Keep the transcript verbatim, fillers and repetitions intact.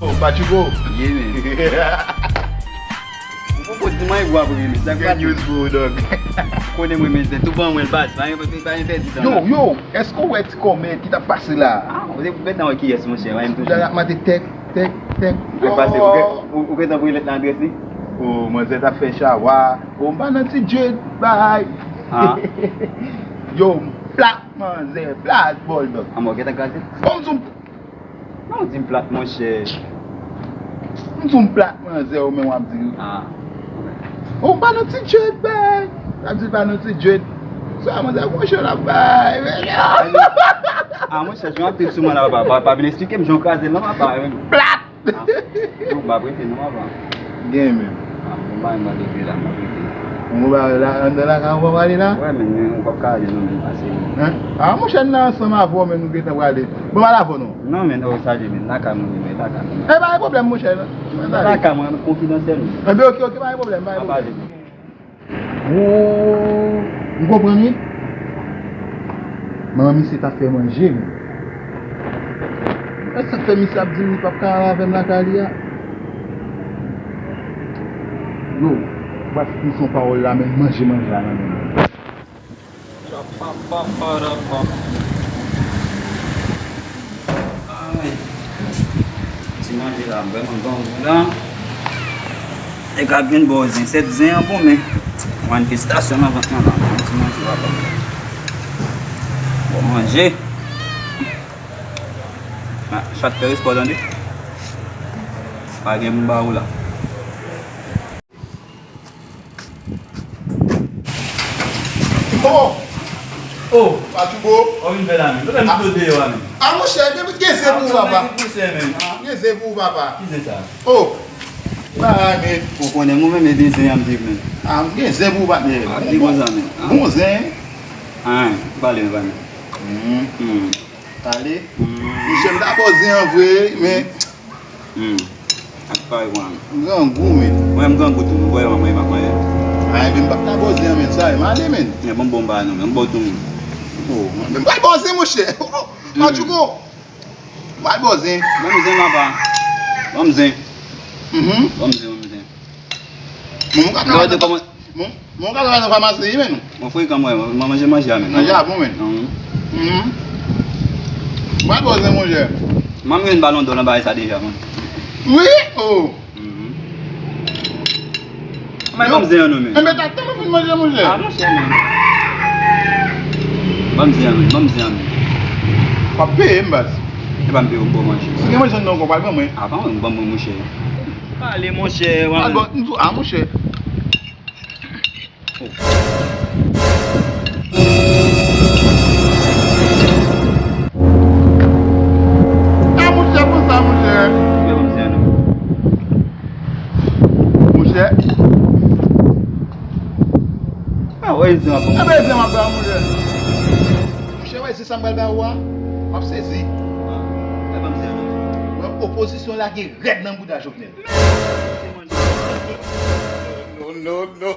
Oh, Patchouko. Ye, men. Ou poko di m anyen pou apre, men. Sa k pase? Good news pou ou, dog. Ou konnen mwen, men, se tou ban mwen l baz. Pa gen, pa gen pèdi tan la. Yo, yo, èske w wè ti kòmè ki t ap pase la? Ah, ou te pou gentan wè kiyès, monchè, mwen menm toujou. Dal ap mande tèk, tèk, tèk. Ou gentan pou li lèt nan adrès li? Oh, manzè t ap fè chawa. Oh, m pa nan ti Jude bay. Ah. Yo, m plat manzè, plat bòl, dog. Ah, mwen gentan kraze. Bon, m di w. Non, di m plat, monchè. M di w m plat, manzè, ou menm w ap di. Ah. Ou pa nan ti Jude, bay. W ap di pa nan ti Jude. Sa, manzè, gon chan l ap bay, men. Ah, monchè, jan w ap trip sou mwen la, papa, pa, pa vin eksplike m jan w kraze l, non, papa, men. Plat! Ah, non, m ap rete, non, papa. Gen menm. Ah, bon, ba m rete la, m ap rete. Ou pa la, anndan lakay ou pa prale la? Wè, men, men, ou p ap ka ale, non, men, pase. Hein? Ah, monchè, n la ansanm avè w, men nou gentan prale. Bon, m al avè w, non. Non, men, oh, salye, men, lakay mwen, men, lakay mwen. Eh, pa gen pwoblèm, monchè, non. Lakay mwen, konfidansyèl, men. Eh ben, ok, ok, pa gen pwoblèm, pa gen pwoblèm. N ap pale, men. Oh, m konprann, wi. Manman misye t ap fè manje, men. Èske sa k fè misye ap di m li p ap ka al avè m lakay li a? Yo, m pral fout misye yon pawòl la, men manje, manje a nan men mwen. Ay. Ti manje la vrèman grangou la. Nèg ap vin ba w zen. Sèt zen an bon, men manifestasyon nan vant mwen la. Bon, ti manje la bon. Bon manje. Ah, chat fè respè w tande. Pa gen m ba ou la. Oh! Oh! Patchouko! Ou vin fè la menm. Ou menm tou deyò a menm. Ah, monchè, gen, gen zen pou ou, papa. Gen zen pou ou, papa. Ki zen sa? Oh! Ba, men. Ou konnen mwen menm, e de zen an m viv menm. Ah, gen zen pou ou, patnè. Ah, ki bon zen menm? Bon zen. Ah, pale, pale. Hmm. Hmm. Pale. Hmm. Monchè, m ta ba w zen an vre, men Hmm. Ak pay mwen. Grangou, men. Mwen, m grangou tou. Ou wè, mwen, mwen, mwen. Ay, men m p ap ta ba w zen an, men. Sa, e male, men. Men bon, bon, ba, non, men m ba w tou, men. Oh, men m pa ba w zen, monchè. Oh, Patchouko. M pa ba w zen. Ban m zen, papa. Ban m zen. Mhm. Ban m zen, ban m zen. Bon, m ka travay nan fa-, bon, bon, m ka travay nan famasi, wi, men. Mwen frekan, mwen, mwen manje manje a, men. Manje a bon, men. Mhm. Mhm. Mwen pa ba w zen, monchè. Mwen, m gen balon dò nan bagay sa deja, mwen. Wi? Oh. Mhm. Mwen, ban m zen an, non, men. Enben, ta, ta, mwen fin manje, monchè. Ah, monchè, men. Ban m zen an, men. Ban m zen an, men. W ap peye m, baz. E pa m peye w, m ba w manje. Si gen manje nan kò, pral ban mwen. Ah, pa mwen, m ban mwen, monchè. Pale, monchè, w ap... Ah, bon, m di w, ah, monchè. Ah, monchè, konsa, monchè. Monchè. Ah, wè, zen ap... Enben, zen ap ba, monchè. Monchè, wè, se sa m pral ba ou a, w ap sezi. Ah, e pa m zen, non. Wè, opozisyon lage rèd nan bouda Jovenel. Non, non, non.